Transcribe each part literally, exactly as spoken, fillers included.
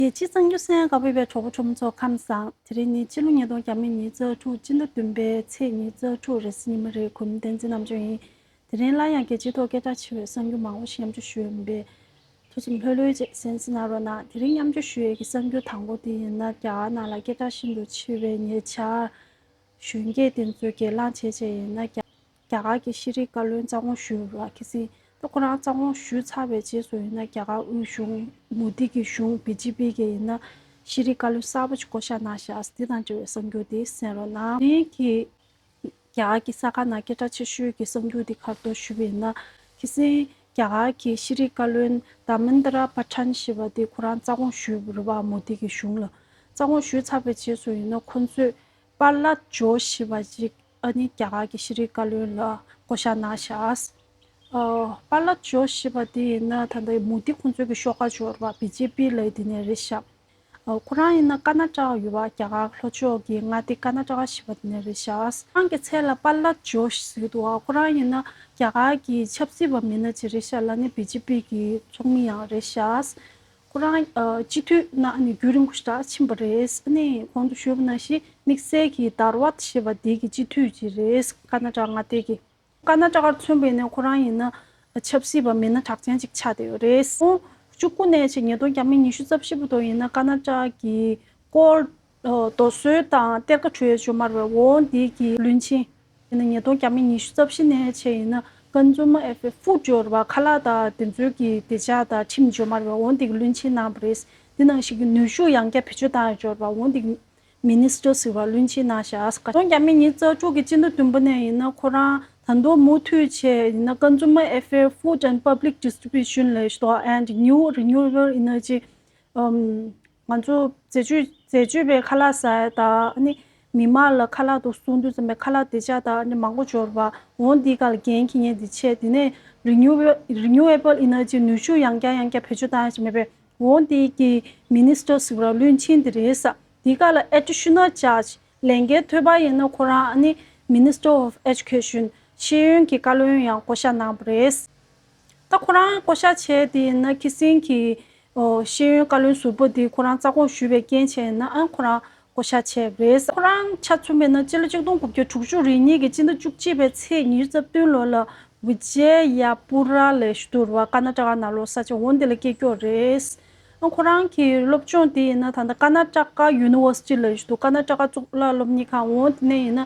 རྒྱལ་སྤྱིའི་གསར་འགྱུར་གསན་གནང་བའི་གྲོགས་པོ་གྲོགས་མོ་ཚོ་ཁམས་བཟང་། དེ་རིང་ནི་ཕྱི་ལོ་ཉིས་སྟོང་ཉི་ཤུ་རྩ་དྲུག་སྤྱི་ཟླ་བདུན་པའི་ཚེས་ཉི་ཤུ་རྩ་དྲུག་རེས་གཟའ་ཉི་མ་རེད། གོང་མ་བསྟན་འཛིན་རྣམ་དཔྱོད་ཡིན། དེ་རིང་སླར་ཡང་རྒྱལ་སྤྱིའི་ཐོག་སྐད་གྲགས་ཆེ་བའི་གསར་འགྱུར་མང་པོ་ཞིག་མཉམ་སྤྱོད་ཞུ་ཡོད་པས། ཐུགས་སེམས་ལྷོད་ལྷོད་བྱས་གསན་གཟིགས་གནང་རོགས་གནང་། དེ་རིང་མཉམ་སྤྱོད་ཞུ་ཡས་ཀྱི་གསར་འགྱུར་དང་པོ་དེ་ཡིན་ན། རྒྱ་གར་ནང་ལ་སྐད་གྲགས་ཤིན་ཏུ་ཆེ་བའི་ཉེ་ཆར་གཞོན་སྐྱེས་དེ་ཚོས་སྒེར་ལངས་བྱས་བྱས་ཡིན་ན། རྒྱ་རྒྱ་གར་གྱི་ཤེས་རིག་བཀའ་བློན་རྩ་དགོངས་ཞུས་པ་གལ་སྲིད་ད་ཁོ་རང་རྩ་དགོངས་ཞུས་ཚར་བའི་རྗེས་སུ་ཡིན་ན། རྒྱ་གར་དབུས་གཞུང་མོ་དི་གི་གཞུང་། བི་ཇེ་པི་གི་ཡིན་ན་ཤེས་རིག་བཀའ་བློན་གསར་པ་ཞིག་བསྐོ་བཞག་གནང་བཞག་འདི་དང་འབྲེལ་བའི་གསར་འགྱུར་དེ་གསན་རོགས་གནང་། དེ་རིང་གི་རྒྱ་གར་གྱི་གསར་ཁང་ནང་སྐད་གྲགས་ཆེ་ཤོས་ཀྱི་གསར་འགྱུར་དེ་ག་རེ་འདུག་ཞུས་པ་ཡིན་ན། ཁ་སང་རྒྱ་གར་གྱི་ཤེས་རིག་བཀའ་བློན་དྷར་མེནྡྲ་པྲ་ཐན་ཞེས་པ་དེ་ཁོ་རང་རྩ་དགོངས་ཞུས་པ་རེད་པ། མོ་དི་གི་གཞུང་ལ་རྩ་དགོངས་ཞུས་ཚར་བའི་རྗེས་སུ་ཡིན་ན། ཁོ་ཚོས་པཱ་ལད་ཇོ་ཞེས་པ་ཅིག་ཨ་ནི་རྒྱ་གར་གྱི་ཤེས་རིག་བཀའ་བློན་ལ་བསྐོ་བཞག་གནང་བཞག་ཨ། པཱ་ལད་ཇོ་ཞེས་པ་དེ་ཡིན་ན་ད་ལྟ་མོ་དི་ཁོང་ཚོའི་གི་ཤོག་ཁག་ཅིག་ཡོད་རེད་པ། བི་ཇེ་པི་ལབ་ཡས་དེ་ནས་རེད་ཤག་ཨ། ཁོ་རང་ཡིན་ན་ཀར་ན་ཊ་ཀ་ཡོད་པ། རྒྱ་གར་ལྷོ་ཕྱོགས་ཀྱི་མངའ་སྡེ་ཀར་ན་ཊ་ཀ་ཞེས་པ་དེ་ནས་རེད་ཤག་ཁོ་རང་གི་མཚན་ལ་པཱ་ལད་ཇོ་ཟེར་གྱི་འདུག་ཨ། ཁོ་རང་ཡིན་ན་རྒྱ་གར་གྱི་ཆབ་སྲིད་པ་མི་སྣ་ཅིག་རེད་ཤག་ལ་ནི་བི་ཇེ་པི་གི་ཚོགས་མི་ཡང་རེད་ཤག་ཁོ་རང་ཨ་སྤྱི་འཐུས་ནང་ནས་རྒྱུན་རིང་པོ་ཞེ་དྲག་ཕྱིན་པ་རེད། ཨ་ནི་གོང་དུ་ཞུས་པ་ནང་བཞིན་དམིགས་བསལ་གྱི་དྷར་ཝད་ཞེས་པ་དེ་གི་སྤྱི་འཐུས་ཅིག་རེད། ཀར་ན་ཊ་ཀ་མངའ་སྡེ་གི། ཀར་ན་ཊ་ཀར་མཚོན་པ་ཡིན་ན་ཁོ་རང་ཡིན་ན་ཆབ་སྲིད་པ་མི་སྣ་གྲགས་ཅན་ཅིག་ཆགས་བསྡད་ཡོད་རེད། ཁོང་བཅུ་དགུ་ནས་བྱས་ཉིས་སྟོང་ཉི་ཤུ་རྩ་བཞི་བར་དུ་ཡིན་ན་ཀར་ན་ཊ་ཀ་གི་སྐོར་རྡོ་སོལ་དང་གཏེར་ཁ་འཕྲོད་ཡས་ཅིག་ཡོད་མ་རེད་པས། འོ་དེ་གི་བློན་ཆེན། ཡིན་ན་ཉིས་སྟོང་ཉི་ཤུ་རྩ་བཞི་ནས་བྱས་ཡིན་ན་ཀན་ཛུ་མར་ཨེ་ཕེར་ཧྥུཌ་ཡོད་རེད་པ། ཁ་ལག་དང་དེ་ཚོའི་གི་བདེ་འཇགས་དང་ཁྲིམས་ཡོད་མ་རེད་པས། འོ་དེ་གི་བློན་ཆེན་གནང་བ་རེད། དེ་ནང་བཞིན་གི་ནུས་ཤུགས་ཡང་བསྐྱར་བེད་སྤྱོད་བཏང་ཡས་ཡོད་རེད་པ། འོ་དེ་གི་མི་ནི་སི་ཊར་ཟེར་བ་བློན་ཆེན་གནང་བཞག་ཉིས་སྟོང་ཉི་ཤུ་རྩ་དྲུག་གི་སྤྱི་ཟླ་བདུན་པ་ནས་ཡིན་ན་ཁོ་རང་ད་དུང་མུ་མཐུད་བྱས་ཡིན་ན་ཀན་ཛུ་མར་ཨེ་ཕེར་ཧྥུཌ་ཨེན་ཌི་པབ་ལིག་ཌི་སི་ཊི་རི་བྷིའུ་ཤན་ལབ་ཡས་ཅིག་འདུག་ཨ། ཨེན་ཌི་ནིའུ་རི་ནིའུ་ཨེ་བྷལ་ཨེ་ནར་ཇི། ང་ཚོ་འཛད་སྤྱོད་འཛད་སྤྱོད་པའི་ཁ་ལག་ཟ་ཡས་དང་ཨ་ནི་མི་མང་ལ་ཁ་ལག་དང་སོ་འདུས་ཙམ་པའི་ཁ་ལག་བདེ་འཇགས་དང་ཨ་ནི་མང་པོ་ཅིག་ཡོད་རེད་པ། འོ་འདི་ག་ལ་འགན་འཁྱེར་མཁན་དེ་བྱས། དེ་ནས་རི་ནིའུ་ཨེ་བྷལ་ཨེ་ནར་ཇི་ནུས་ཤུགས་ཡང་བསྐྱར་ཡང་བསྐྱར་བེད་སྤྱོད་བཏང་ཡས་ཅིག་མེད་པས། འོ་འདི་གི་མི་ནི་སི་ཊར་ཟེར་བ་བློན་ཆེན་དེ་རེད་ས། འདི་ག་ལ་ཨེ་ཌི་ཤི་ནལ་ཅར་ཇི་ལས་འགན་ཐོབ་པ་ཡིན་ན་ཁོ་རང་ཨ་ནི་མི་ནི་སི་ཊར་ཨོཕ་ཨེ་ཌུ་ཀེ་ཤན་ཤེས་ཡོན་གྱི་བཀའ་བློན་ཡང་བསྐོ་བཞག་གནང་བ་རེད། ད་ཁོ་རང་བསྐོ་བཞག་བྱས་དེ་ཡིན་ན་ཁ་སང་གི་ཨོ་ཤེས་ཡོན་བཀའ་བློན་ཟུར་པ་དེ་ཁོ་རང་རྩ་དགོངས་ཞུས་པའི་རྐྱེན་བྱས་ཡིན་ན་ཨ་ཁོ་རང་བསྐོ་བཞག་བྱས་པ་རེད། ཁོ་རང་ཆ་མཚོན་པ་ཡིན་ན་སྤྱི་ལོ་ཆིག་སྟོང་དགུ་བརྒྱ་དྲུག་ཅུ་རེ་གཉིས་ཀྱི་སྤྱི་ཟླ་བཅུ་གཅིག་པའི་ཚེས་ཉི་ཤུ་རྩ་བདུན་ལོ་ལ་བི་ཇེ་ཡ་པུ་ར་ལབ་ཡས་ཅིག་འདུག་རེད་པ། ཀར་ན་ཊ་ཀ་ནང་ལོགས་ས་ཆ་འོ་འདི་ལ་སྐྱེས་སྐྱོ་རེད། ཨ་ཁོ་རང་གི་སློབ་སྦྱོང་དེ་ཡིན་ན་ད་ལྟ་ཀར་ན་ཊ་ཀ་ཡུ་ནི་ཝར་སི་ཊི་ལབ་ཡས་ཅིག་འདུག་ཀར་ན་ཊ་ཀ་གཙུག་ལག་སློབ་གཉེར་ཁང་འོ་དེ་ནས་ཡིན་ན་ཨ་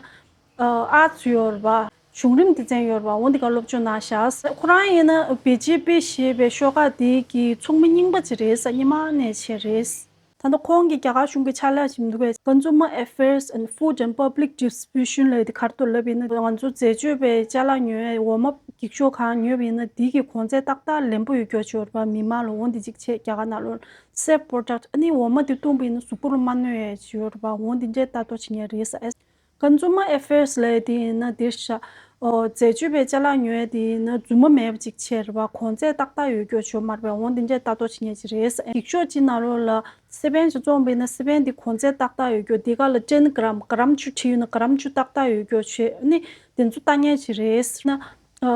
ཨར་ཊི་སི་ཡོད་རེད་པ། བྱུང་རིམ་སྡེ་ཚན་ཡོད་རེད་པ། འོ་འདི་ག་སློབ་སྦྱོང་གནང་བཞག་ཁོ་རང་ཡིན་ན་བི་ཇེ་པི་ཞེས་པའི་ཤོག་ཁག་དེ་གི་ཚོགས་མི་རྙིང་པ་ཅིག་རེད་ས། སྔོན་མ་ནས་བྱས་རེད། ད་ལྟ་ཁོང་གིས་རྒྱ་གར་གཞུང་གི་ཕྱག་ལས་བྱེད་མི་འདུག་པས། Consumer Affairs and Food and Public Distribution ལབ་དེ་ག་རེ་འདུག་ལབ་ཡིན་ན་ང་ཚོ་འཛད་སྤྱོད་པའི་ཅ་ལག་ཉོ་ཡས་འོ་མ་འགྱིག་ཤོག་གང་ཉོས་པ་ཡིན་ན་དེ་གི་གོང་ཚད་ཏག་ཏག་ལེན་པོ་ཡོད་རྒྱུ་ཅིག་ཡོད་རེད་པ། མི་མང་ལ་འོ་འདི་གཅིག་བྱས་རྒྱ་གར་ནང་ལོགས་སེབ་པོ་རོ་ཌག་ཊི་ཨ་ནི་འོ་མ་དེ་བཏུང་པ་ཡིན་ན་གཟུགས་པོ་ལ་མ་གནོད་ཡས་ཅིག་ཡོད་རེད་པ། འོ་འདི་འདྲའི་ལྟ་རྟོག་བྱེད་མཁན་རེད་ས། Consumer Affairs ལབ་ཡས་དེ་ཡིན་ན་འདིར་ཤ། ཨོ་འཛད་སྤྱོད་པའི་ཅ་ལག་ཉོ་ཡས་དེ་ཡིན་ན་རྫུན་མ་མེད་པ་ཅིག་བྱས་རེད་པ། གོང་ཚད་ཏག་ཏག་ཡོད་རྒྱུ་ཅིག་ཡོད་མ་རེད་པས། འོ་འདི་འདྲའི་ལྟ་རྟོག་བྱེད་མཁན་ཅིག་རེད་ས། འགྱིག་ཤོག་གཅིག་ནང་ལོགས་ལ་སི་པན་ཅིག་བཙོངས་པ་ཡིན་ན་སི་པན་དེ་གོང་ཚད་ཏག་ཏག་ཡོད་རྒྱུ། དེ་ག་ལ་ཊེན་གྷ་རམ་གྷ་རམ་བཅུ་བྲིས་ཡོད་ན་གྷ་རམ་བཅུ་ཏག་ཏག་ཡོད་རྒྱུ་བྱས་ནི་དེ་ཚོ་ལྟ་མཁན་ཅིག་རེད་ཟེར་ན། ཨ་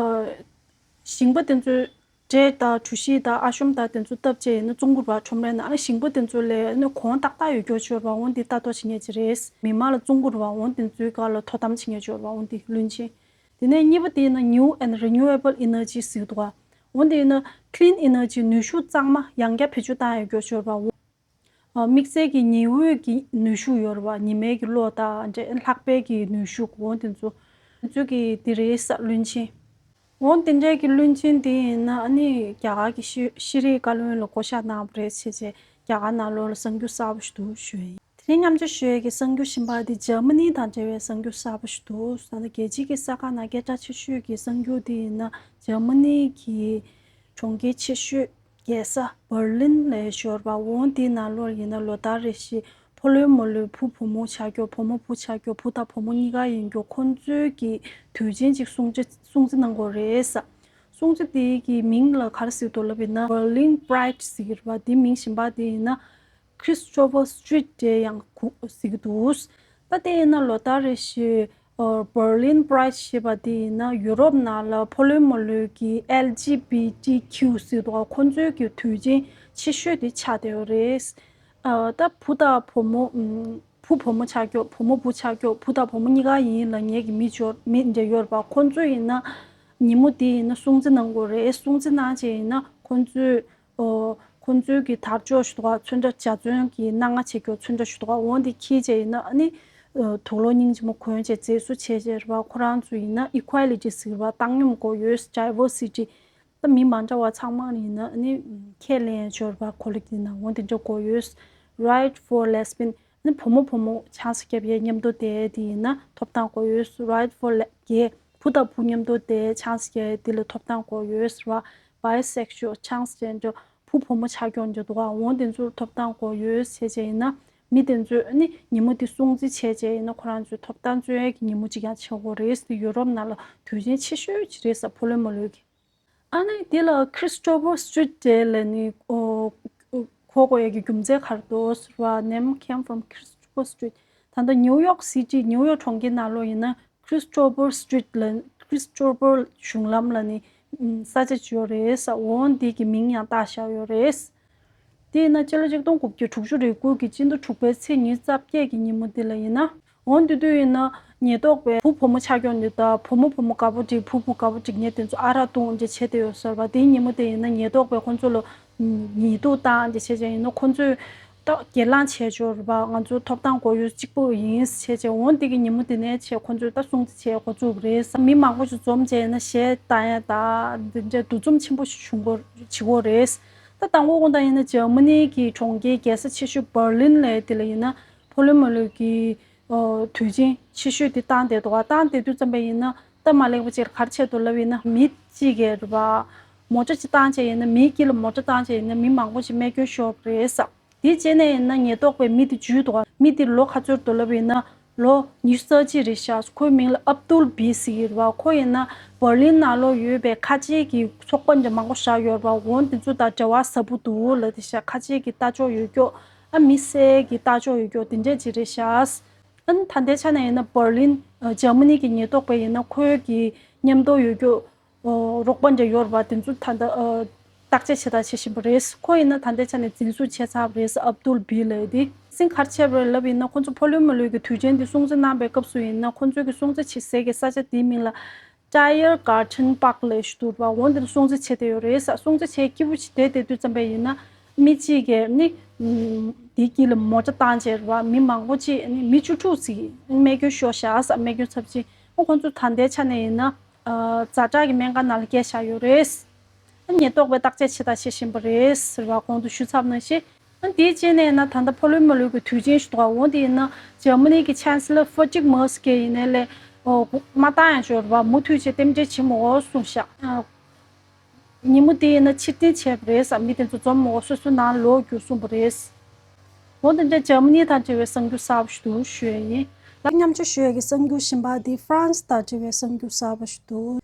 ཞིང་པ་དེ་ཚོས་འབྲས་དང་གྲོ་ཞིབ་དང་ཨ་ཤོམ་དང་དེ་ཚོ་བཏབ་བྱས་ཡིན་ན་བཙོང་གི་རེད་པ། ཁྲོམ་རའི་ནང་ཨ་ཞིང་པ་དེ་ཚོ་ལ་ནི་གོང་ཏག་ཏག་ཡོད་རྒྱུ་ཅིག་ཡོད་རེད་པ། འོ་འདི་ལྟ་རྟོག་བྱེད་མཁན་ཅིག་རེད། མི་མང་ལ་བཙོང་གི་རེད་པ། འོ་དེ་ཚོའི་སྒང་ལ་དོ་དམ་བྱེད་མཁན་ཅིག་ཡོད་རེད་པ། འོ་འདི་བློན་ཆེན། དེ་ནས་གཉིས་པ་དེ་ཡིན་ན་New and Renewable Energy ཟེར་གྱི་འདུག་ག་འོ་འདི་ཡིན་ན་Clean Energy ནུས་ཤུགས་གཙང་མ་ཡང་བསྐྱར་བེད་སྤྱོད་བཏང་ཡོད་རྒྱུ་ཅིག་ཡོད་རེད་པ། ཨ་དམིགས་བསལ་གྱི་ཉི་འོད་ཀྱི་ནུས་ཤུགས་ཡོད་རེད་པ། ཉི་མའི་གི་གློག་དང་འདྲ་ལྷགས་པའི་གི་ནུས་ཤུགས་འོ་དེ་ཚོ་དེ་ཚོ་གི་དེ་རེད་ས། བློན་ཆེན། འོ་དེ་འདྲའི་གི་བློན་ཆེན་དེ་ཡིན་ན་ཨ་ནི་རྒྱ་གར་གི་ཤེས་ཤེས་རིག་བཀའ་བློན་ལ་བསྐོ་བཞག་གནང་བ་རེད་བྱས་བྱས་རྒྱ་གར་ནང་ལོགས་ལ་གསར་འགྱུར་གསར་པ་ཞིག་འདུག་ཞུ་ཡ་ཡིན། དེ་རིང་མཉམ་སྤྱོད་ཞུ་ཡས་ཀྱི་གསར་འགྱུར་གཞན་པ་དེ་འཇར་མ་ནི་དང་འབྲེལ་བའི་གསར་འགྱུར་གསར་པ་ཞིག་འདུག་ད་ལྟ་རྒྱལ་སྤྱིའི་གི་གསར་ཁང་ནང་སྐད་གྲགས་ཆེ་ཤོས་ཀྱི་གསར་འགྱུར་དེ་ཡིན་ན་འཇར་མ་ནི་གི་གྲོང་ཁྱེར་ཆེ་ཤོས་རྒྱལ་ས་འབར་ལིན་ལབ་ཡས་ཞིག་ཡོད་རེད་པ། འོ་དེའི་ནང་ལོགས་ཡིན་ན་ལོ་ལྟར་རེ་བཞིན་ཕོ་ལོས་མོ་ལོས་བུ་བུ་མོ་ཆགས་རྒྱུ་བུ་མོ་བུ་ཆགས་རྒྱུ་བུ་དང་བུ་མོ་གཉིས་ཀ་ཡིན་རྒྱུ་ཁོང་ཚོའི་གི་དུས་ཆེན་ཅིག་སྲུང་བརྩི་སྲུང་བརྩི་གནང་གི་ཡོད་རེད་ས། སྲུང་བརྩི་དེའི་གི་མིང་ལ་ག་རེ་ཟེར་གྱི་འདུག་ལབ་ཡིན་ན་Berlin Pride ཟེར་གྱི་རེད་པ། དེའི་མིང་གཞན་པ་དེ་ཡིན་ན་Christopher Street ཟེར་ཡང་གུ་ཟེར་གྱི་འདུག་ད་དེ་ཡིན་ན་ལོ་ལྟར་རེ་བཞིན་ཨ་Berlin Pride ཞེས་པ་དེ་ཡིན་ན་ཡུ་རོབ་ནང་ལ་ཕོ་ལོས་མོ་ལོས་ཀྱི་ཨེལ་ཇི་བི་ཊི་ཁྱུ་ཟེར་འདུག་ཁོང་ཚོའི་གི་དུས་ཆེན་ཆེ་ཤོས་དེ་ཆགས་བསྡད་ཡོད་རེད། ཨ་ད་བུ་དང་བུ་མོ་ཨམ་བུ་བུ་མོ་ཆགས་ཀྱོག་བུ་མོ་བུ་ཆགས་ཀྱོག་བུ་དང་བུ་མོ་གཉིས་ཀ་ཡིན་ལ་ངེད་ཀྱི་མི་འབྱོར་མི་འདྲ་ཡོད་རེད་པ། ཁོང་ཚོ་ཡིན་ན་ཉིན་མོ་དེ་ཡིན་ན་སྲུང་བརྩི་གནང་དགོས་རེད། སྲུང་བརྩི་གནང་བྱས་ཡིན་ན་ཁོང་ཚོས་ཨོ་ཁོང་ཚོའི་གི་དར་ལྕོག་ཞུ་དོག་ཚོན་ཁྲ་འཇའ་ཚོན་གྱི་སྣ་ལྔ་བྱེད་ཀྱོག་ཚོན་ཁྲ་ཞུ་དོག་འོང་དེ་འཁྱེར་བྱས་ཡིན་ན་ཨ་ནི་ཨོ་དུག་ལོག་སྙིང་རྗེ་མོ་གོན་བྱས་མཛེས་བཟོ་བྱས་བྱས་རེད་པ། ཁོ་རང་ཚོ་ཡིན་ན་ཨི་ཁོ་ལི་ཊི་ཟེར་བ་བཏང་སྙོམས་དགོས་ཡོད། ཌའི་ཝར་སི་ཊི། ད་མི་མ་འདྲ་བ་ཚང་མ་ཡིན་ན་ཨ་ནི་ཁས་ལེན་འབྱོར་བ་གོ་ལིག་ཡིན་ན་འོ་དེ་འདྲ་དགོས་ཡོད། Ride for Lesbian། ཨ་ནི་བུ་མོ་བུ་མོ་ཆང་ས་བརྒྱབ་ཡས་མཉམ་དུ་བསྡད་དེ་ཡིན་ན་ཐོབ་ཐང་དགོས་ཡོད། Ride for Le- Gay། བུ་དང་བུ་མཉམ་དུ་བསྡད་ཆང་ས་བརྒྱབ་ཡས་དེ་ལ་ཐོབ་ཐང་དགོས་ཡོད། ར་Bisexual། ཆང་ས་ཅན་འདྲ་བུ་བུ་མོ་ཆགས་ཀྱོག་འདྲ་འདུག་ག་འོ་དེ་ཚོར་ཐོབ་ཐང་དགོས་ཡོད་བྱས་བྱས་ཡིན་ན་མི་དེ་ཚོས་ཨ་ནི་ཉིན་མོ་དེ་སྲུང་བརྩི་བྱས་བྱས་ཡིན་ན་ཁོ་རང་ཚོའི་ཐོབ་ཐང་རྩོད་ཡས་ཀྱི་ཉིན་མོ་གཅིག་ཀྱང་བྱེད་དགོས་རེད། དེ་ཡུ་རོབ་ནང་ལ་དུས་ཆེན་ཆེ་ཤོས་གཅིག་རེད་ས་ཕོ་ལོ་མོ་ལོའི་གི། ཨ་ནི་དེ་ལ་Christopher Street་དེ་ལ་ནི་ཨོ་གོ་དགོས་ཡ་གི་རྒྱུ་མཚན་ག་རེ་འདུག་ཟེར་བ། Name came from Christopher Street། ད་ལྟ་ནིའུ་ཡོག་སི་ཊི་ནིའུ་ཡོག་གྲོང་ཁྱེར་ནང་ལོགས་ཡིན་ན་Christopher Street་ལ་Christopher་གཞུང་ལམ་ལ་ནི་ཨམ་ས་ཆ་ཅིག་ཡོད་རེད་ས། འོ་འདི་གི་མིང་ཡང་བཏགས་བཞག་ཡོད་རེད། དེས་ན་སྤྱི་ལོ་ཆིག་སྟོང་དགུ་བརྒྱ་དྲུག་ཅུ་རེ་དགུ་གི་སྤྱི་ཟླ་དྲུག་པའི་ཚེས་ཉི་ཤུ་རྩ་བརྒྱད་ཀྱི་ཉིན་མོ་འདི་ལ་ཡིན་ན། འོ་དེ་དུས་ཡིན་ན་ཉེན་རྟོག་པས་བུ་བུ་མོ་ཆགས་ཀྱོག་འདི་དང་བུ་མོ་བུ་མོ་དགའ་པོ་འགྲིག་བུ་བུ་དགའ་པོ་འགྲིག་ངེད་དེ་ཚོ་ཨ་རག་བཏུང་འདྲ་བྱས་བསྡད་ཡོད་ཟེར་བ། དེའི་ཉིན་མོ་དེ་ཡིན་ན་ཉེན་རྟོག་པས་ཁོ་ཚོ་ལ་ཉེས་རྡུང་བཏང་འདྲ་བྱས་བྱས་ཡིན་ན་ཁོ་ཚོས་ད་སྒེར་ལངས་བྱས་ཆོག་རེད་པ། ང་ཚོ་ཐོབ་ཐང་དགོས་ཡོད་གཅིག་པོ་ཡིན་བྱས་བྱས། འོ་དེ་གི་ཉིན་མོ་དེ་ནས་བྱས་ཁོ་ཚོས་ད་སྲུང་བརྩི་བྱས་འགོ་བཙུགས་རེད། མི་མང་པོ་ཞིག་འཛོམས་བྱས་ཡིན་ན་གཞས་བཏང་ཡ་ད་འདི་འདྲའི་འདུ་འཛོམས་ཆེན་པོ་ཞིག་བྱུང་གོ་བྱེད་ཀྱི་ཡོད་རེད། ད་དང་པོ་དགོངས་དག་ཡིན་ན་འཇར་མ་ནི་གི་གྲོང་ཁྱེར་རྒྱལ་ས་ཆེ་ཤོས་འབར་ལིན་ལ་དེ་ལ་ཡིན་ན་ཕོ་ལོ་མོ་ལོ་གི་ཨོ་དུས་ཆེན་ཆེ་ཤོས་དེ་བཏང་བསྡད་འདུག་ག་བཏང་བསྡད་དུས་ཙམ་པ་ཡིན་ན་སྟབས་མ་ལེགས་པ་ཅིག་ག་རེ་བྱས་འདུག་ལབ་ཡིན་ན་མི་གཅིག་གིས་རེད་པ། མོ་ཊ་ཅིག་བཏང་བྱས་ཡིན་ན་མིའི་དཀྱིལ་ལ་མོ་ཊ་བཏང་བྱས་ཡིན་ན་མི་མང་པོ་ཞིག་རྨས་སྐྱོན་ཤོར་བ་རེད་ཟེར། དེའི་རྗེས་ནས་ཡིན་ན་ཉེན་རྟོག་པས་མི་དེ་འཇུས་འདུག་ག་མི་དེ་ལོ་ག་ཚོད་འདུག་ལབ་ཡིན་ན་ལོ་ཉི་ཤུ་རྩ་གཅིག་རེད་ཤག་ཁོའི་མིང་ལ་ཨབ་དུལ་བི་ཟེར་གྱི་རེད་པ། ཁོ་ཡིན་ན་འབར་ལིན་ནང་ལོགས་ཡོད་པའི་ཁ་ཆེའི་གི་ཚོགས་པ་འདྲ་མང་པོ་བཞག་ཡོད་རེད་པ། འོ་དེ་ཚོ་དང་འབྲེལ་བ་ཟབ་པོ་འདུག་ལབ་བསྡད་ཤག་ཁ་ཆེའི་གི་ལྟ་ཕྱོགས་ཡོད་ཀྱོག་ཨ་མི་སེར་གྱི་ལྟ་ཕྱོགས་ཡོད་ཀྱོག་དེ་འདྲས་ཅིག་རེད་ཤག་ཨ་ནི་ད་ལྟའི་ཆ་ནས་ཡིན་ན་འབར་ལིན་ཨ་འཇར་མ་ནི་གི་ཉེན་རྟོག་པས་ཡིན་ན་ཁོའི་གི་མཉམ་དུ་ཡོད་རྒྱུ་ཨོ་རོགས་པ་འདྲ་ཡོད་རེད་པ། དེ་ཚོ་ད་ལྟ་ཨ་བརྟག་དཔྱད་བྱེད་ཐབས་བྱེད་བཞིན་པ་རེད། ཁོ་ཡིན་ན་ད་ལྟའི་ཆ་ནས་འཛིན་བཟུང་བྱས་ཚར་བ་རེད། ཨབ་དུལ་བི་ལབ་ཡས་དེ། སྲིད་ག་རེ་བྱས་པ་རེད་ལབ་ཡིན་ན་ཁོ་ཚོ་ཕོ་ལོ་མོ་ལོའི་གི་དུས་ཆེན་འདི་སྲུང་བརྩི་གནང་པའི་སྐབས་སུ་ཡིན་ན་ཁོ་ཚོའི་གི་སྲུང་བརྩི་བྱེད་སའི་གི་ས་ཆ་དེའི་མིང་ལ་Tiergarten Park་ལབ་ཞིག་འདུག་རེད་པ། འོ་འདིར་སྲུང་བརྩི་བྱས་བསྡད་ཡོད་རེད་ཟེར། སྲུང་བརྩི་བྱས་སྐྱིད་པོ་ཞིག་བསྡད་བསྡད་དུས་ཙམ་པ་ཡིན་ན་མི་གཅིག་གིས་ནི་ཨམ་དེའི་དཀྱིལ་ལ་མོ་ཊ་བཏང་བྱས་རེད་པ། མི་མང་པོ་ཅིག་ནི་མི་བཅུ་དྲུག་ཙམ་རྨས་སྐྱོན་ཤོར་ཤག་ཟེར། རྨས་སྐྱོན་ཚབས་ཆེན། ཨོ་ཁོང་ཚོ་ད་ལྟའི་ཆ་ནས་ཡིན་ན་ཨ་ཛ་དྲག་གི་སྨན་ཁང་ནང་ལ་བསྐྱལ་བཞག་ཡོད་རེད། ཨ་ཉེན་རྟོག་པས་བརྟག་དཔྱད་བྱེད་ཐབས་བྱེད་བཞིན་པ་རེད་ཟེར་བ་གོང་དུ་ཞུས་ཚར་བ་ནང་བཞིན། ཨ་དེའི་རྗེས་ནས་ཡིན་ན་ད་ལྟ་ཕོ་ལོ་མོ་ལོའི་གི་དུས་ཆེན་ཞིག་འདུག་ག་འོ་དེ་ཡིན་ན་འཇར་མ་ནི་གི་ཆན་སི་ལར་ཧྥ་ཌི་རིག་མེར་ཀེལ་ཡིན་ནའི་ལས་ཨོ་མ་བཏང་ཡང་ཆོག་རེད་པ། མུ་མཐུད་བྱས་རྟེན་འབྲེལ་བྱེད་མི་དགོས་གསུངས་ཤག་ཨ་ཉིན་མོ་དེ་ཡིན་ན་ཕྱིར་འཐེན་བྱས་པ་རེད་ཟེར། མི་དེ་ཚོ་འཛོམས་མི་དགོས། སོ་སོའི་ནང་ལོག་རྒྱུགས་གསུངས་པ་རེད། འོ་དེ་འདྲ་འཇར་མ་ནི་དང་འབྲེལ་བའི་གསར་འགྱུར་གསར་པ་ཞིག་འདུག་ཞུ་ཡས་ཡིན། ལ་མཉམ་སྤྱོད་ཞུ་ཡས་ཀྱི་གསར་འགྱུར་གཞན་པ་དེ་ཧྥ་རན་སི་དང་འབྲེལ་བའི་གསར་འགྱུར་གསར་པ་ཞིག་འདུག་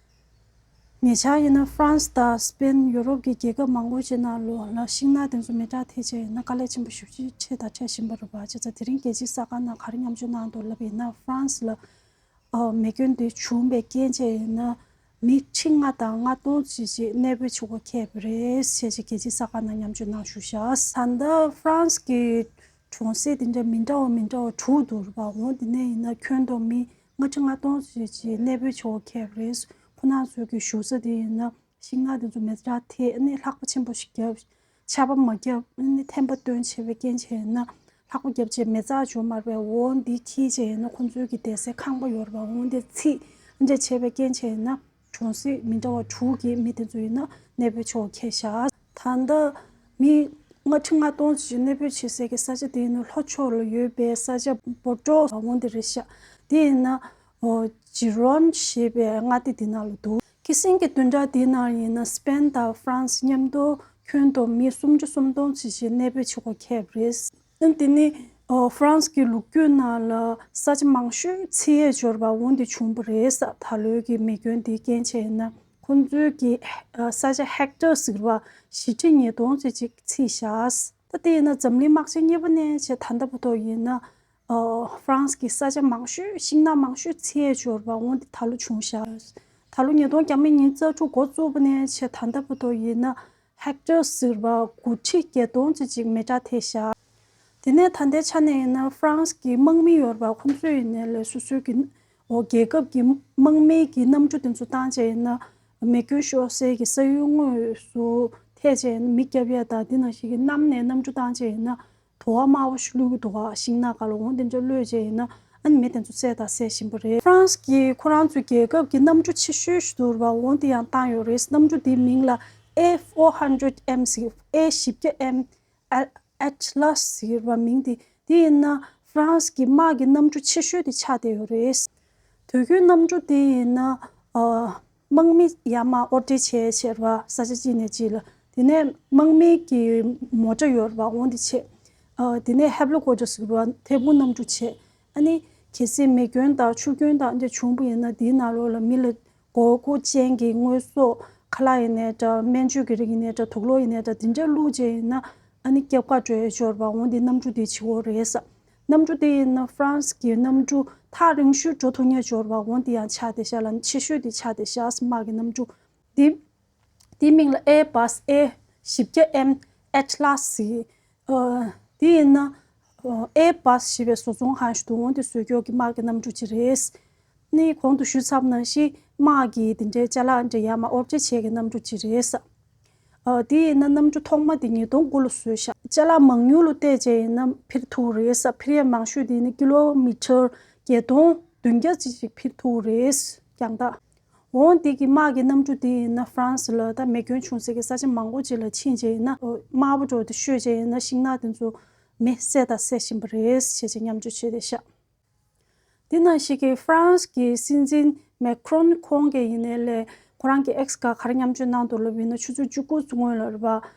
ཉེ་ཆར་ཡིན་ན་ཧྥ་རན་སི་དང་སི་པེན། ཡུ་རོབ་ཀྱི་རྒྱལ་ཁབ་མང་པོ་ཞིག་ནང་ལོགས་ལ་ཤིང་ནགས་དེ་ཚོ་མེ་སྲེག་ཐེབས་བྱས་ཡིན་ན་དཀའ་ལས་ཆེན་པོ་ཞེ་པོ་ཅིག་འཕྲད་དང་འཕྲད་བཞིན་པ་རེད་པ། བྱས་ཙང་དེ་རིང་རྒྱལ་སྤྱིའི་གསར་ཁང་ནང་ག་རེ་མཉམ་སྤྱོད་གནང་འདུག་ལབ་ཡིན་ན་ཧྥ་རན་སི་ལ་ཨ་མེ་སྐྱོན་དེ་བྱུང་བའི་རྐྱེན་བྱས་ཡིན་ན་མི་ཁྲི་ལྔ་དང་ལྔ་སྟོང་ཙམ་ཞིག་གནས་སྤོས་བྱེད་དགོས་ཁེལ་བ་རེད་ཟེར་བྱས་རྒྱལ་སྤྱིའི་གསར་ཁང་ནང་མཉམ་སྤྱོད་གནང་བཞུགས་ཤག་ད་ལྟ་ཧྥ་རན་སི་གི་གྲོང་གསེབ་དེ་འདྲ་མི་འདྲ་བ་མི་འདྲ་བ་དྲུག་འདུག་རེད་པ། འོ་དེ་ནས་ཡིན་ན་ཁྱོན་བསྡོམས་མི་ལྔ་ཁྲི་ལྔ་སྟོང་ཙམ་ཞིག་གནས་སྤོས་བྱེད་དགོས་ཁེལ་བ་རེད། ཁོ་རང་ཚོའི་གི་བཞུགས་ས་དེ་ཡིན་ན་ཤིང་ནགས་དེ་ཚོ་མེ་སྲེག་ཐེབས་ནས་ལྷགས་པ་ཆེན་པོ་ཞིག་བརྒྱབ། ཆར་པ་མ་བརྒྱབ་ནས་ཐན་པ་བཏོན་བྱས་པའི་རྐྱེན་བྱས་ན་ལྷགས་པ་བརྒྱབ་བྱས་མེ་བཙའ་འཇོག་མ་རེད་པས། འོ་འདི་འཁྱེར་བྱས་ཡིན་ན་ཁོང་ཚོའི་གི་བསྡད་སའི་ཁང་པ་ཡོད་རེད་པ། འོ་འདི་ཚིག་འདྲ་བྱས་པའི་རྐྱེན་བྱས་ན་གྲོང་གསེབ་མི་འདྲ་བ་དྲུག་གི་མི་དེ་ཚོ་ཡིན་ན་གནས་སྤོས་བྱེད་དགོས་ཁེལ་ཤག་ད་ལྟ་མི་ལྔ་ཁྲི་ལྔ་སྟོང་ཅིག་གནས་སྤོས་བྱེད་སའི་གི་ས་ཆ་དེ་ཡིན་ན་ལྷོ་ཕྱོགས་ལ་ཡོད་པའི་ས་ཆ་བོ་ཏྲོ་འོ་འདི་རེད་ཤག་དེ་ཡིན་ན་ཨོ་ཇི་རོན་ཞེས་པའི་མངའ་སྡེ་དེ་ནང་ལ་འདུག་ཁ་སང་གི་བདུན་ཕྲག་དེའི་ནང་ཡིན་ན་སི་པེན་དང་ཧྥ་རན་སི་མཉམ་དུ་ཁྱོན་བསྡོམས་མི་སུམ་ཅུ་སོ་གསུམ་སྟོང་ཙམ་ཞིག་གནས་སྤོས་བྱེད་དགོས་ཁེལ་བ་རེད། ཨ་དེ་ནི་ཨོ་ཧྥ་རན་སི་གི་ལོ་རྒྱུས་ནང་ལ་ས་ཆ་མང་ཤོས་འཚིག་ཡས་འབྱོར་བ་འོ་འདི་བྱུང་བ་རེད་ས། ད་ལོའི་གི་མེ་སྐྱོན་འདིའི་རྐྱེན་བྱས་ན་ཁོང་ཚོའི་གི་ཨ་ས་ཆ་ཧེག་ཊར་ཟེར་བ་བཞི་ཁྲི་ཉིས་སྟོང་ཙམ་ཅིག་འཚིག་བཞག་ད་དེ་ཡིན་ན་འཛམ་གླིང་དམག་ཆེན་གཉིས་པ་ནས་བྱས་ད་ལྟ་བར་དུ་ཡིན་ན། ཨོ་ཧྥ་རན་སི་གི་ས་ཆ་མང་ཤོས་ཤིང་ནགས་མང་ཤོས་འཚིག་ཡས་འབྱོར་བ་འོ་འདི་ད་ལོ་བྱུང་ཤག་ད་ལོ་ཉིས་སྟོང་ཉི་ཤུ་ཉིན་རྩ་དྲུག་འགོ་བཙུགས་པ་ནས་བྱས་ད་ལྟ་བར་དུ་ཡིན་ན་ཧེག་ཊར་ཟེར་བ་དགུ་ཁྲི་བརྒྱད་སྟོང་ཙམ་ཅིག་མེ་སྲེག་ཐེབས་ཤག་དེ་ནས་ད་ལྟའི་ཆ་ནས་ཡིན་ན་ཧྥ་རན་སི་གི་དམག་མི་ཡོད་རེད་པ། ཁོང་ཚོས་ཡིན་ནའི་ལས་སོ་སོའི་གི་འོ་རྒྱལ་ཁབ་ཀྱི་དམག་མིའི་གི་གནམ་གྲུ་དེ་ཚོ་བཏང་བྱས་ཡིན་ན་མེ་སྐྱོན་ཤོར་སའི་གི་ས་ཡུལ་དངོས་སུ་ཐད་བྱས་ཡིན་ན་མེ་བརྒྱབ་ཡ་དང་དེ་ནང་བཞིན་གི་གནམ་ནས་གནམ་གྲུ་བཏང་བྱས་ཡིན་ན། དུ་བ་དམར་པོ་ཞིག་བླུག་གི་འདུག་ག་ཤིང་ནགས་སྒང་ལ། འོ་དེ་འདྲ་བླུགས་བྱས་ཡིན་ན་ཨ་ནི་མེ་དེ་ཚོ་བསད་དང་བསད་བཞིན་པ་རེད། ཧྥ་རན་སི་གིས་ཁོ་རང་ཚོའི་རྒྱལ་ཁབ་ཀྱི་གནམ་གྲུ་ཆེ་ཤོས་ཤིག་འདུག་ར། འོ་དེ་ཡང་བཏང་ཡོད་རེད། གནམ་གྲུ་དེའི་མིང་ལ་A four hundred M ཟེར། A བཞི་བརྒྱ་M Atlas ཟེར་བ་མིང་དེ། དེ་ཡིན་ན་ཧྥ་རན་སི་གི་དམག་གི་གནམ་གྲུ་ཆེ་ཤོས་དེ་ཆགས་བསྡད་ཡོད་རེད། དུས་རྒྱུན་གནམ་གྲུ་དེ་ཡིན་ན་ཨ། དམག་མི་ཡར་མར་དབོར་འདྲེན་བྱས་བྱས་ར་ས་ཆ་གཅིག་ནས་གཅིག་ལ། དེ་ནས་དམག་མི་གི་མོ་ཊ་ཡོད་ར་འོང་དེ་བྱས། ཨ། དེ་ནས་ཧེ་ལི་ཀོབ་ཊར་ཟེར་བ་ཐད་འཕུར་གནམ་གྲུ་བྱས། ཨ་ནི་གལ་སྲིད་མེ་སྐྱོན་དང་ཆུ་སྐྱོན་དང་འདི་བྱུང་པ་ཡིན་ན་དེའི་ནང་ལོགས་ལ་མི་ལ་དགོས་མཁོ་ཅན་གྱི་དངོས་ཟོག་ཁ་ལག་ཡིན་ནའི་འདྲ། སྨན་བཅོས་ཀྱི་རིགས་ཡིན་ནའི་འདྲ། དུག་ལོག་ཡིན་ནའི་འདྲ། དེ་འདྲ་བླུགས་བྱས་ཡིན་ན་ཨ་ནི་སྐྱབས་ག་འགྲོ་ཡ་ཡོད་ར་འོང་དེ་གནམ་གྲུ་དེ་བྱེད་དགོས་རེད་ས། གནམ་གྲུ་དེ་ཡིན་ན་ཧྥ་རན་སི་གི་གནམ་གྲུ་ཐག་རིང་ཤོས་འགྲོ་ཐུབ་མཁན་འབྱོར་བ་འོང་དེ་ཡང་ཆགས་བསྡད་ཤག་ལ། ཆེ་ཤོས་དེ་ཆགས་བསྡད་ཤག་དམག་གི་གནམ་གྲུ་དེ། དེའི་མིང་ལ་Airbus A བཞི་བརྒྱ་M Atlas ཟེར། ཨ། དེ་ཡིན་ན་ཨ། Airbus ཞེས་པའི་བཟོ་ཚོང་ཁང་ཞིག་འདུག་འོང་དེ་བཟོ་སྐྱོར་གྱི་དམག་གི་གནམ་གྲུ་ཅིག་རེད། ནི་གོང་དུ་ཞུས་ཚར་བ་ནང་བཞིན་དམག་གི་དེ་འདྲའི་ཅ་ལག་འདྲ་ཡར་མར་དབོར་འདྲེན་བྱེད་ཀྱི་གནམ་གྲུ་ཅིག་རེད་ས། ཨ། དེ་ཡིན་ན་གནམ་གྲུ་ཐོག་མ་དེ་ཉིས་སྟོང་དགུ་ལ་བཟོས་ཤག་ཅ་ལག་མང་ཉུང་ལ་བལྟས་བྱས་ཡིན་ན་འཕུར་ཐུབ་རེད་ས། འཕུར་ཡས་མང་ཤོས་དེ་ནི་ཀི་ལོ་མི་ཊར་བརྒྱད་སྟོང་བདུན་བརྒྱ་ཙམ་ཞིག་འཕུར་ཐུབ་རེད། རྒྱང་ཐག་འོང་དེ་གི་དམག་གི་གནམ་གྲུ་དེ་ཡིན་ན་ཧྥ་རན་སི་ལ་ད་མེ་སྐྱོན་བྱུང་སའི་གི་ས་ཆ་མང་པོ་ཅིག་ལ་ཕྱིན་བྱས་ཡིན་ན་དམར་པོ་འགྲོ་དེ་ཤོད་བྱས་ཡིན་ན་ཤིང་ནགས་དེ་ཚོ་མེ་བསད་དང་བསད་བཞིན་པ་རེད་ཞེས་བྱས་མཉམ་སྤྱོད་བྱས་བསྡད་ཤག་དེ་ནང་བཞིན་གྱི་ཧྥ་རན་སི་གི་སྲིད་འཛིན་མེ་ཁྲོན་ཁོང་གིས་ཡིན་ནའི་ལས་ཁོ་རང་གི་ཨེག་སི་སྒང་ག་རེ་མཉམ་སྤྱོད་གནང་འདུག་ལབ་ཡིན་ན་ཆུ་ཚོད་བཅུ་དགུ་ཙམ་སྔོན་ལ་རེད་པ།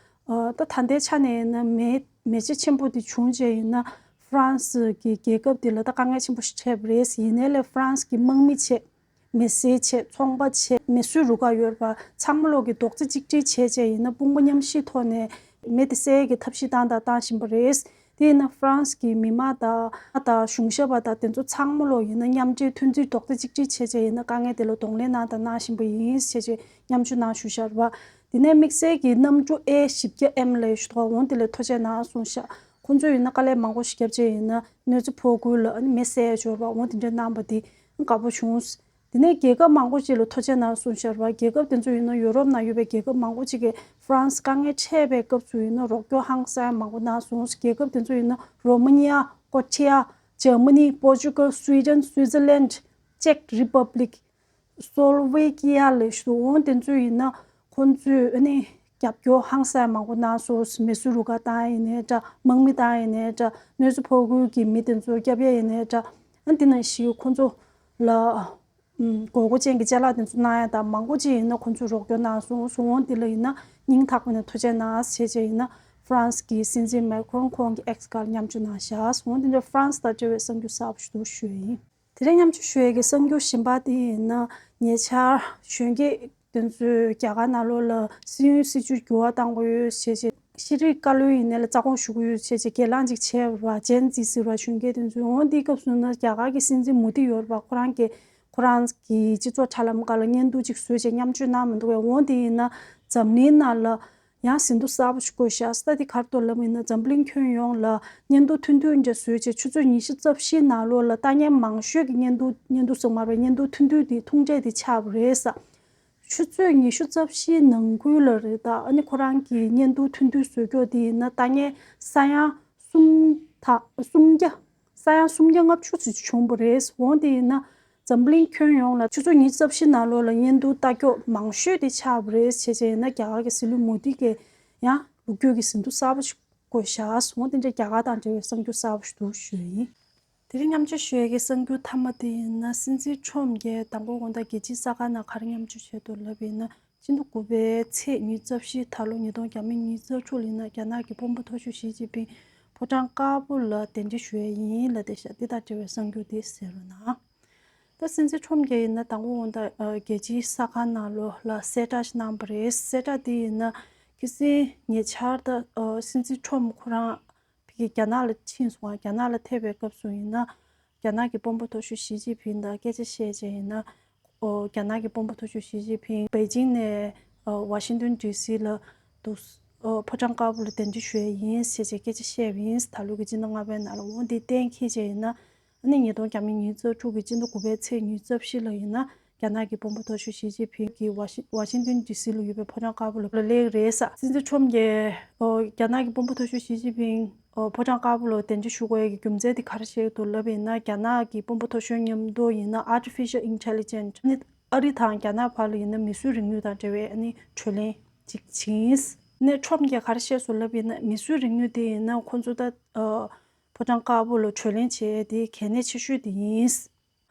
ཨ། ད་ད་ལྟའི་ཆ་ནས་ཡིན་ན་མེ་མེ་ལྕེ་ཆེན་པོ་དེ་བྱུང་རྗེས་ཡིན་ན་ཧྥ་རན་སི་གི་རྒྱལ་ཁབ་དེ་ལ་ད་དཀའ་ངལ་ཆེན་པོ་ཞིག་འཕྲད་པ་རེད། ཡིན་ནའི་ལས་ཧྥ་རན་སི་གི་དམག་མི་བྱས། མེ་སེལ་བྱས། ཚོང་པ་བྱས། མེ་གསོད་རུ་ཁག་ཡོད་པ་ཚང་མ་ལོག་གི་རྡོག་རྩ་གཅིག་སྒྲིལ་བྱས་བྱས་ཡིན་ན་དཔུང་པ་མཉམ་གཤིབ་ཐོག་ནས་མེ་དེ་སེལ་གྱི་ཐབས་ཤེས་བཏང་དང་བཏང་བཞིན་པ་རེད། དེ་ཡིན་ན་ཧྥ་རན་སི་གི་མི་མང་དང་དང་གཞུང་ཞབས་པ་དང་དེ་ཚོ་ཚང་མ་ལོག་ཡིན་ན་མཉམ་འབྲེལ་མཐུན་འགྱུར་རྡོག་རྩ་གཅིག་སྒྲིལ་བྱས་བྱས་ཡིན་ན་དཀའ་ངལ་དེ་ལ་གདོང་ལེན་གནང་དང་གནང་བཞིན་པ་ཡིན་ཞེས་བྱས་མཉམ་ཞུགས་གནང་ཞུ་བཞག་རེད་པ། དེ་ནས་དམིགས་བསལ་གྱི་གནམ་གྲུ་ཨེ་བཞི་བརྒྱ་ཨེམ་ལབ་ཞུ་དགོས་འོང་དེ་ལ་ཐུགས་རྗེ་གནང་གསུངས་ཤག་ཁོང་ཚོས་ཡིན་ན་དཀའ་ལས་མང་པོ་ཞིག་བརྒྱབ་བྱས་ཡིན་ན་གནོད་འཚེ་ཕོག་ཁུལ་ལ་ཨ་ནི་མེ་བསད་ཡ་འབྱོར་བ་འོང་དེ་འདྲ་གནང་པ་དེ་དགའ་པོ་བྱུང་། དེ་ནས་རྒྱལ་ཁབ་མང་པོ་ཅིག་ལ་ཐུགས་རྗེ་གནང་གསུངས་ཤག་རེད་པ། རྒྱལ་ཁབ་དེ་ཚོ་ཡིན་ན་ཡོ་རོབ་ནང་ཡོད་པའི་རྒྱལ་ཁབ་མང་པོ་ཅིག་གིས་ཧྥ་རན་སི་དཀའ་ངལ་འཕྲད་པའི་སྐབས་སུ་ཡིན་ན་རོགས་སྐྱོར་ཧང་སང་མང་པོ་གནང་སོང་། རྒྱལ་ཁབ་དེ་ཚོ་ཡིན་ན་རོ་མ་ནི་ཡ། ཀོ་ཊི་ཡ། འཇར་མ་ནི། པོར་ཅུ་གལ། སུའི་ཌེན། སུའི་ཛར་ལན། ཅེཀ་རི་པབ་ལིག་སོ་ལོ་ཝེ་ཀི་ཡ་ལབ་ཞུ་འོང་དེ་ཚོ་ཡིན་ན་ཁོང་ཚོས་ཨ་ནི་རྒྱབ་སྐྱོར་ཧང་སང་མང་པོ་གནང་སོང་། མེ་གསོད་རུ་ཁག་བཏང་ཡིན་ནའི་འདྲ། དམག་མི་བཏང་ཡིན་ནའི་འདྲ། གནོད་འཚེ་ཕོག་ཁུལ་གྱི་མི་དེ་ཚོ་སྐྱོབ་ཡ་ཡིན་ནའི་འདྲ། ཨ་འདི་ནང་བཞིན་ཁོང་ཚོ་ལ་ཨམ་དགོས་མཁོ་ཅན་གྱི་ཅ་ལག་དེ་ཚོ་གནང་ཡ་དང་མང་པོ་ཅིག་ཡིན་ན་ཁོང་ཚོས་རོགས་སྐྱོར་གནང་སོང་། སོང་འོང་དེ་ལ་ཡིན་ན་སྙིང་ཐག་པ་ནས་ཐུགས་རྗེ་གནང་ཞེས་བྱས་ཡིན་ན་ཧྥ་རན་སི་གི་སྲིད་འཛིན་མེ་ཁྲོན་ཁོང་གི་ཨེག་སི་སྒང་ལ་མཉམ་སྤྱོད་གནང་བཞག་སོང་འོང་དེ་འདྲ་ཧྥ་རན་སི་དང་འབྲེལ་བའི་གསར་འགྱུར་གསར་པ་ཞིག་ཏུ་ཞུས་ཡིན། དེ་རིང་མཉམ་སྤྱོད་ཞུ་ཡས་ཀྱི་གསར་འགྱུར་གཞན་པ་དེ་ཡིན་ན་ཉེ་ཆར་གཞོན་སྐྱེས་དེ་ཚོས་རྒྱ་གར་ནང་ལོགས་ལ་སྲིད་ཡོན་སྲིད་བྱུས་འགྱུར་བ་གཏང་དགོས་ཡོད་ཞེས་བྱས་ཤེས་རིག་བཀའ་བློན་ཡིན་ནའི་ལ་རྩ་དགོངས་ཞུ་གི་ཡོད་ཞེས་བྱས་སྒེར་ལངས་ཅིག་བྱས་པ་ཇེན་ཛི་ཟེར་བ་གཞོན་སྐྱེས་དེ་ཚོས། འོང་དེའི་སྐབས་སུ་ན་རྒྱ་གར་གྱི་སྲིད་འཛིན་མོ་དི་ཡོད་རེད་པ། ཁོ་རང་གིས་ཁོ་རང་གི་སྤྱི་ཚོགས་དྲ་ལམ་སྒང་ལ་བརྙན་ཐུང་ཅིག་བཟོས་བྱས་མཉམ་སྤྱོད་གནང་མི་འདུག་གས། འོང་དེ་ཡིན་ན་འཛམ་གླིང་ནང་ལ་ཡང་ཟིན་ཐོ་གསར་པ་ཞིག་བཀོད་བཞག་སྟ་དེ་ག་རེ་འདུག་ལབ་ཡིན་ན་འཛམ་གླིང་ཁྱོན་ཡོངས་ལ་བརྙན་ཐུང་ཐུང་ཐུང་འདྲ་བཟོས་བྱས་ཆུ་ཚོད་ཉི་ཤུ་རྩ་བཞིའི་ནང་ལོགས་ལ་ལྟ་མཁན་མང་ཤོས་ཀྱི་བརྙན་ཐུང་། བརྙན་ཐུང་ཟེར་མ་རེད། བརྙན་ཐུང་ཐུང་ཐུང་དེ་ཐུང་གྲས་དེ་ཆགས་པ་རེད་ས། ཆུ་ཚོད་ཉི་ཤུ་རྩ་བཞིའི་ནང་ཁུལ་ལ་རེད་ད། ཨ་ནི་ཁོ་རང་གི་བརྙན་ཐུང་ཐུང་ཐུང་བཟོ་ཀྱོག་དེ་ཡིན་ན་ལྟ་མཁན་ས་ཡ་གསུམ་དང་སུམ་བརྒྱ། ས་ཡ་སུམ་བརྒྱ་ལྔ་བཅུ་ཙམ་བྱུང་བ་རེད། འོང་དེ་ཡིན་ན་འཛམ་གླིང་ཁྱོན་ཡོངས་ལ་ཆུ་ཚོད་ཉི་ཤུ་རྩ་བཞི་ནང་ལོགས་ལ་བརྙན་ཐུང་ལྟ་ཀྱོག་མང་ཤོས་དེ་ཆགས་པ་རེད། བྱས་བྱས་ཡིན་ན་རྒྱ་གར་གྱི་སྲིད་བློན་མོ་དི་གིས་ཡང་ལོ་རྒྱུས་ཀྱི་ཟིན་ཐོ་གསར་པ་ཞིག་བཀོད་བཞག་སོང་། དེ་འདྲ་རྒྱ་གར་དང་འབྲེལ་བའི་གསར་འགྱུར་གསར་པ་ཞིག་འདུག་ཞུས་ཡིན། དེ་རིང་མཉམ་སྤྱོད་ཞུ་ཡས་ཀྱི་གསར་འགྱུར་མཐའ་མ་དེ་ཡིན་ན་སྲིད་འཛིན་ཁྲོམ་གྱིས་དང་པོ་དགོང་དག་རྒྱལ་སྤྱིའི་གསར་ཁང་ནང་ག་རེ་མཉམ་སྤྱོད་བྱས་འདུག་ལབ་ཡིན་ན། སྤྱི་ཟླ་དགུ་པའི་ཚེས་ཉི་ཤུ་རྩ་བཞི་ད་ལོ་ཉིས་སྟོང་ཉི་ཤུ་རྩ་དྲུག་ལ་ཡིན་ན་རྒྱ་ནག་གི་དཔོན་པོ་མཐོ་ཤོས་ཞི་ཅིན་ཕིང་ཕོ་བྲང་དཀར་པོ་ལ་གདན་འདྲེན་ཞུ་ཡས་ཡིན་ལབ་བསྡད་ཤག་འདི་དང་འབྲེལ་བའི་གསར་འགྱུར་དེ་གསན་རོགས་གནང་། ད་སྲིད་འཛིན་ཁྲོམ་གྱིས་ཡིན་ན་དང་པོ་དགོང་དག་རྒྱལ་སྤྱིའི་གསར་ཁང་ནང་ལོགས་ལ་གསལ་བསྒྲགས་ཤིག་གནང་བ་རེད། གསལ་བསྒྲགས་དེ་ཡིན་ན་ཁ་སང་ཉེ་ཆར་ད་སྲིད་འཛིན་ཁྲོམ་ཁོ་རང་ཕ་གི་རྒྱ་ནག་ལ་ཕྱིན་སོང་། རྒྱ་ནག་ལ་ཐེབས་པའི་སྐབས་སུ་ཡིན་ན་རྒྱ་ནག་གི་དཔོན་པོ་མཐོ་ཤོས་ཞི་ཅིན་ཕིང་དང་སྐད་ཆ་བཤད་བྱས་ཡིན་ན། ཨོ། རྒྱ་ནག་གི་དཔོན་པོ་མཐོ་ཤོས་ཞི་ཅིན་ཕིང་པེ་ཅིང་ནས་ཨོ། ཝ་ཤིང་ཏོན་ཌི་སི་ལ་འདུག་ཨོ་ཕོ་བྲང་དཀར་པོ་ལ་གདན་འདྲེན་ཞུ་ཡས་ཡིན་ཞེས་བྱས་སྐད་ཆ་བཤད་པ་ཡིན། ད་ལོ་གི་སྤྱི་ཟླ་ལྔ་པའི་ནང་ལ། འོ་འདི་གཏན་འཁེལ་བྱས་ཡིན་ན། ཨ་ནི་ཉིས་སྟོང་ཉི་ཤུ་རྩ་དྲུག་གི་སྤྱི་ཟླ་དགུ་པའི་ཚེས་ཉི་ཤུ་རྩ་བཞི་ལ་ཡིན་ན་རྒྱ་ནག་གི་དཔོན་པོ་མཐོ་ཤོས་ཞི་ཅིན་ཕིང་གིས་ཝ་ཤི་ཝ་ཤིང་ཏོན་ཌི་སི་ལ་ཡོད་པའི་ཕོ་བྲང་དཀར་པོ་ལ་སླེབས་ཀྱི་རེད་ས། སྲིད་འཛིན་ཁྲོམ་གྱིས་ཨོ་རྒྱ་ནག་གི་དཔོན་པོ་མཐོ་ཤོས་ཞི་ཅིན་ཕིང་ཨོ་ཕོ་བྲང་དཀར་པོ་ལ་གདན་འདྲེན་ཞུ་དགོས་ཡས་ཀྱི་རྒྱུ་མཚན་དེ་ག་རེ་བཤད་ཀྱི་འདུག་ལབ་པ་ཡིན་ན། རྒྱ་ནག་གི་དཔོན་པོ་མཐོ་ཤོས་མཉམ་དུ་ཡིན་ན་artificial intelligence ནི་ཨ་རི་དང་རྒྱ་ནག་བར་ལ་ཡིན་ན་མིས་བཟོས་རིག་ནུས་དང་འབྲེལ་བའི་ཨ་ནི་གྲོས་གླེང་ཅིག་བྱིན། ནས་ཁྲོམ་གྱིས་ག་རེ་བཤད་སོང་ལབ་ཡིན་ན། མིས་བཟོས་རིག་ནུས་དེ་ཡིན་ན་ཁོང་ཚོ་ད་ཨ་ཕོ་བྲང་དཀར་པོ་ལ་གྲོས་གླེང་བྱས་དེ་གལ་གནད་ཆེ་ཤོས་དེ་ཡིན།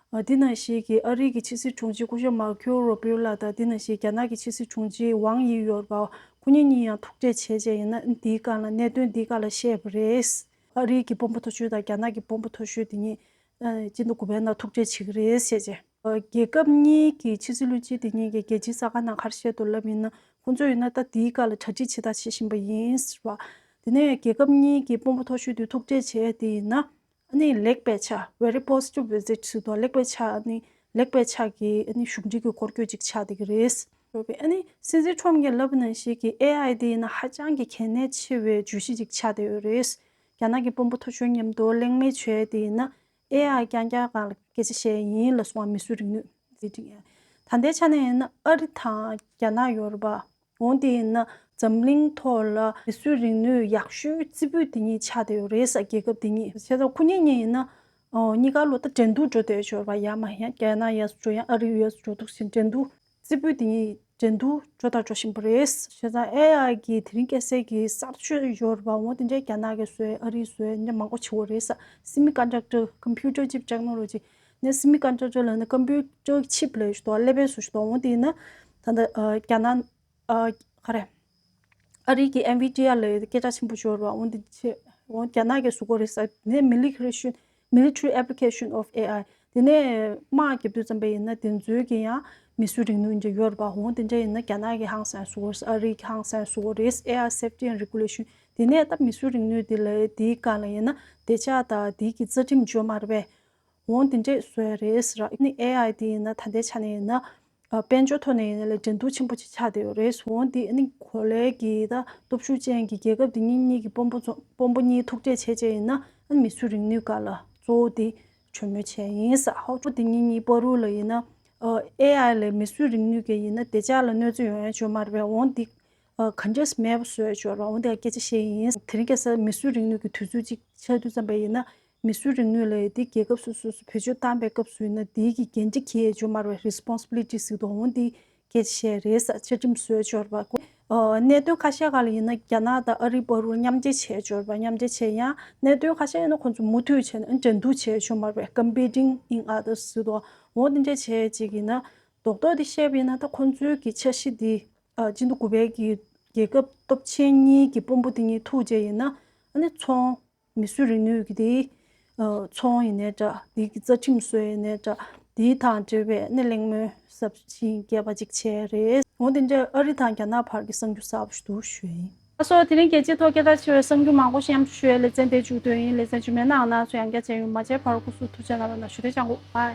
ཨ་དེ་ནང་བཞིན་གྱི་ཨ་རི་གི་ཕྱི་སྲིད་དྲུང་ཆེ་སྐུ་ཞབས་མར་ཁེའོ་རུ་བྷིའོ་ལགས་དང་། དེ་ནང་བཞིན་རྒྱ་ནག་གི་ཕྱི་སྲིད་དྲུང་ཆེ་ཝང་ཡི་ཡོད་པ། ཁོ་གཉིས་གཉིས་ཡང་ཐུག་འཕྲད་བྱས་བྱས་ཡིན་ན་འདིའི་སྒང་ལ་གནད་དོན་འདིའི་སྒང་ལ་བཤད་པ་རེད། ཨ་རིའི་གི་དཔོན་པོ་མཐོ་ཤོས་དང་རྒྱ་ནག་གི་དཔོན་པོ་མཐོ་ཤོས་དེ་གཉིས་ཨ་སྤྱི་ཟླ་དགུ་པའི་ནང་ཐུག་འཕྲད་བྱེད་ཀྱི་རེད་ཟེར་བྱས། ཨ་རྒྱལ་ཁབ་གཉིས་ཀྱི་ཕྱི་སྲིད་བློན་ཆེན་དེ་གཉིས་ཀྱིས་རྒྱལ་སྤྱིའི་གསར་ཁང་ནང་ག་རེ་བཤད་འདུག་ལབ་ཡིན་ན། ཁོང་ཚོ་ཡིན་ན་ད་དེའི་སྒང་ལ་གྲ་སྒྲིག་ཇི་ལྟར་བྱེད་བཞིན་པ་ཡིན་ཟེར་བ། དེ་ནས་རྒྱལ་ཁབ་གཉིས་ཀྱི་དཔོན་པོ་མཐོ་ཤོས་དེ་ཐུག་འཕྲད་བྱས་དེ་ཡིན་ན། ཨ་ནི་ལེགས་པའི་ཆ། very positive visit ཟེར་དུས་ལེགས་པའི་ཆ། ཨ་ནི་ལེགས་པའི་ཆ་གི་ཨ་ནི་གཞུང་འབྲེལ་གྱི་སྐོར་སྐྱོད་ཅིག་ཆགས་བསྡད་ཀྱི་རེད། ཨ་ནི་སྲིད་འཛིན་ཁྲོམ་གྱིས་ལབ་པ་ནང་བཞིན་གྱི་ཨེ་ཨའི་དེ་ཡིན་ན་ཧ་ཅང་གི་གལ་གནད་ཆེ་བའི་བརྗོད་གཞི་ཅིག་ཆགས་བསྡད་ཡོད་རེད། རྒྱ་ནག་གི་དཔོན་པོ་མཐོ་ཤོས་མཉམ་དུ་གླེང་མོལ་བྱས་དེ་ཡིན་ན། ཨེ་ཨའི་རྐྱང་རྐྱང་སྒང་ལ་སྐད་ཆ་བཤད་ཡིན་ལབ་སོང་བ། མིས་བཟོས་རིག་ནུས་ཟེར་ཅིག་ཡང་། ད་ལྟའི་ཆ་ནས་ཡིན་ན་ཨ་རི་དང་རྒྱ་ནག་ཡོད་རེད་པ། འོན་ཏེ་ཡིན་ན་འཛམ་གླིང་ཐོག་ལ་མིས་བཟོས་རིག་ནུས་ཡག་ཤོས་རྩེ་ཕུད་དེ་གཉིས་ཆགས་བསྡད་ཡོད་རེད་ས། རྒྱལ་ཁབ་དེ་གཉིས། བྱས་ཙང་ཁོ་གཉིས་གཉིས་ཡིན་ན་ཨོ་གཉིས་ཀ་ལོ་ད་འགྲན་བསྡུར་འགྲོ་བསྡད་ཡོད་རེད་པ། ཡར་མར་ཡར་རྒྱ་ནག་ཡར་སུ་འགྲོ་ཡང་ཨ་རི་ཡར་སུ་འགྲོ་འདུག་ཟེར་འགྲན་བསྡུར་རྩེ་ཕུད་དེ་གཉིས་འགྲན་བསྡུར་འགྲོ་དང་འགྲོ་བཞིན་པ་རེད། བྱས་ཙང་ཨེ་ཨའི་གི་དེ་རིང་ཁ་སང་གི་གསར་ཤོས་ཡོད་རེད་པ། འོ་དེ་འདྲའི་རྒྱ་ནག་གིས་བཟོས། ཨ་རིས་བཟོས། འདྲ་མང་པོ་བྱེད་ཀྱི་རེད་ས། སེ་མི་ཀོན་ཌག་ཊར། ཀམ་པུ་ཊར་ཅིབ་ཊེག་ནོ་ལོ་ཇི། ནས་སེ་མི་ཀོན་ཌག་ཊར་ལབ་ན་ཀམ་པུ་ཊར་ཆིབ་ལབ་ཞིག་འདུག་ཀླད་པའི་བཟོ་ཞིག་འདུག་འོ་དེ་ཡིན་ན་ད་ལྟ་ཨ་རྒྱ་ནག་ཨ་ག་རེ། ཨ་རི་གི་ཨེན་བི་ཌི་ཨའི་ལབ་ཡས་དེ་སྐད་གྲགས་ཆེན་པོ་ཤོར་བ། འོ་འདི་ཆེ། འོ་རྒྱ་ནག་གིས་བཟོ་གི་རེད་ས། དེ་ནས་military application military application of A I དེ་ནས་དམག་རྒྱབ་དུས་ཙམ་པ་ཡིན་ན་དེ་ཚོའི་གི་ཡང་མིས་བཟོས་རིག་ནུས་འདྲ་ཡོད་རེད་པ། འོ་དེ་འདྲ་ཡིན་ན་རྒྱ་ནག་གིས་ཧང་སང་བཟོ་གི་རེད། ཨ་རི་གིས་ཧང་སང་བཟོ་གི་རེད། A I safety and regulation དེ་ནས་ད་མིས་བཟོས་རིག་ནུས་དེ་ལ་དེའི་སྒང་ལ་ཡིན་ན་བདེ་འཇགས་དང་དེའི་གི་རྩ་ཁྲིམས་ཡོད་མ་རེད་པས། འོ་དེ་འདྲས་བཟོས་རེད་ཟེར། ཨ་ནི་ཨེ་ཨའི་དེ་ཡིན་ན་ད་ལྟའི་ཆ་ནས་ཡིན་ན་ཨ་དཔལ་འབྱོར་ཐོག་ནས་ཡིན་ན་ལས་འགྲན་བསྡུར་ཆེན་པོ་ཅིག་ཆགས་བསྡད་ཡོད་རེད། འོ་དེ་ཨ་ནི་གོ་ལའི་གི་ད་སྟོབས་ཤུགས་ཅན་གྱི་རྒྱལ་ཁབ་དེ་གཉིས་གཉིས་ཀྱི་དཔོན་པོ་ཚོ་དཔོན་པོ་གཉིས་ཐུག་འཕྲད་བྱས་བྱས་ཡིན་ན་ཨ་ནི་མིས་བཟོས་རིག་ནུས་སྒང་ལ་གཙོ་བོ་དེ་གྲོས་མོལ་བྱས་ཡིན་ས། ཧོ་ཅོ་དེ་གཉིས་གཉིས་བར་དུ་ལ་ཡིན་ན་ཨ་ཨེ་ཨའི་ལས་མིས་བཟོས་རིག་ནུས་ཀྱི་ཡིན་ན་བདེ་འཇགས་ལ་གནོད་འཚེ་ཡོང་ཡ་ཡོད་མ་རེད་པས། འོ་དེ་ཨ་ག་འདྲས་མེད་པ་བཟོས་ཡོད་རེད། འོ་དེ་སྐད་ཆ་བཤད་ཡིན། དེ་རིང་ཁ་སང་མིས་བཟོས་རིག་ནུས་ཀྱི་དུས་ཚོད་ཅིག་ཆགས་དུས་ཙམ་པ་ཡིན་ན་མིས་བཟོས་རིག་ནུས་ལབ་ཡས་དེ་རྒྱལ་ཁབ་སོ་སོ་སོ་བེད་སྤྱོད་བཏང་པའི་སྐབས་སུ་ཡིན་ན་དེའི་གི་འགན་འཁྲི་འཁྱེར་ཡས་ཡོད་མ་རེད་པས། responsibility ཟེར་དུས་འོ་དེ་སྐད་ཆ་བཤད་རེད་ས། བཅའ་ཁྲིམས་བཟོས་ཡོད་རེད་པ། ཨ་གནད་དོན་ཁ་ཤས་སྒང་ལ་ཡིན་ན་རྒྱ་ནག་དང་ཨ་རིའི་བར་དུ་མཉམ་འབྲེལ་བྱས་ཡོད་རེད་པ། མཉམ་འབྲེལ་བྱས་ཡང་གནད་དོན་ཁ་ཤས་ཡིན་ན་ཁོང་ཚོ་མུ་མཐུད་བྱས་ན་འགྲན་བསྡུར་བྱས་ཡོད་མ་རེད་པས། competing in others ཟེར་དུས་འོ་དེ་འདྲ་བྱས་ཅིག་ཡིན་ན་རྡོག་རྡོག་དེ་བཤད་པ་ཡིན་ན་ད་ཁོང་ཚོའི་གི་འཆར་གཞི་དེ། ཨ་སྤྱི་ཟླ་དགུ་པའི་གི་རྒྱལ་ཁབ་སྟོབས་ཆེན་གཉིས་ཀྱི་དཔོན་པོ་དེ་གཉིས་ཐུག་བྱས་ཡིན་ན་ཨ་ནི་ཚོང་། མིས་བཟོས་རིག་ནུས་ཀྱི་དེ་ཨ་ཚོང་ཡིན་ནའི་འདྲ། དེའི་གི་རྩ་ཁྲིམས་བཟོ་ཡིན་ནའི་འདྲ། དེའི་དང་འབྲེལ་བའི་ཨ་ནི་གླེང་མོལ་ཟབ་ཅིང་རྒྱས་པ་ཅིག་བྱས་རེད། འོ་དེ་འདྲ་ཨ་རི་དང་རྒྱ་ནག་བར་གྱི་གསར་འགྱུར་གསར་པ་ཞིག་འདུག་ཞུ་ཡ་ཡིན། ཨ་སོ་དེ་རིང་རྒྱལ་སྤྱིའི་ཐོག་སྐད་གྲགས་ཆེ་བའི་གསར་འགྱུར་མང་པོ་ཞིག་མཉམ་དུ་ཞུ་ཡའི་ལེ་ཚན་དེ་མཇུག་བསྡུ་ཡིན། ལེ་ཚན་རྗེས་མའི་ནང་ང་ཚོ་ཡང་བསྐྱར་མཇལ་ཡོང་། མ་མཇལ་བར་སྐུ་གཟུགས་ཐུགས་ཅག་གནང་རོགས་གནང་། ཞུ་རེ་ཅང་གོ་ཨ།